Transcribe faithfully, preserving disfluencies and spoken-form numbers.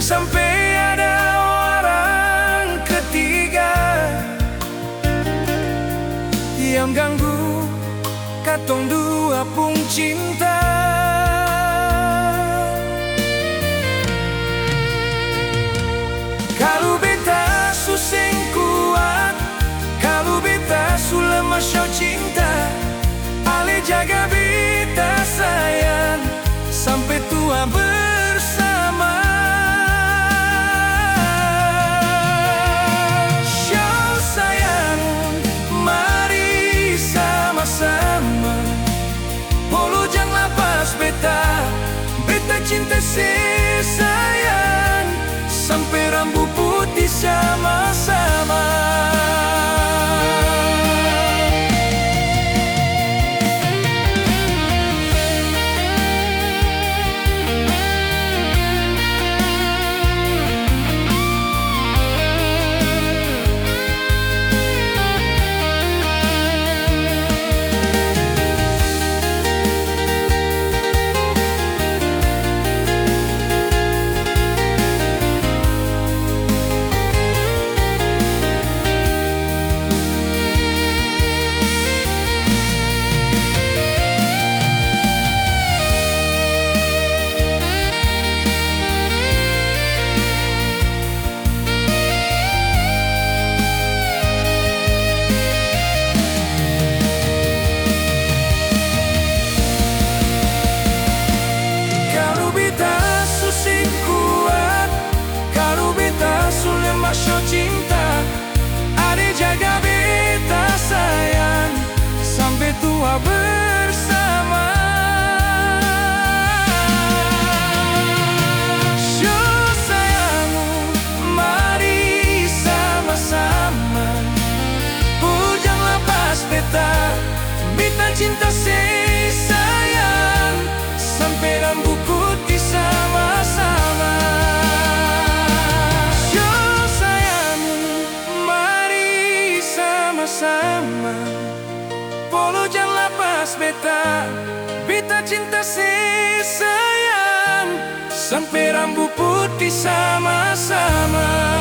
sampe ada orang ketiga yang ganggu katong dua pung cinta. Kalu beta su seng kuat, kalu beta su lemah, syau cinta, ale jaga beta sayang sampe tua bersama. Syau sayang, mari sama-sama polo jang lapas beta, beta cinta se sayang, sampe rambu puti sama-sama. Kalu beta su seng kuat, kalu beta su lemah, syau cinta, ade jaga beta sayang, sampe tua bersama. Syau sayang, mari sama-sama, polo jang lapas beta, beta cinta se sayang, sampe rambu puti sama-sama. Syau sayang, mari sama-sama, polo jang lapas beta, beta cinta se sayang, sampe rambu puti sama-sama.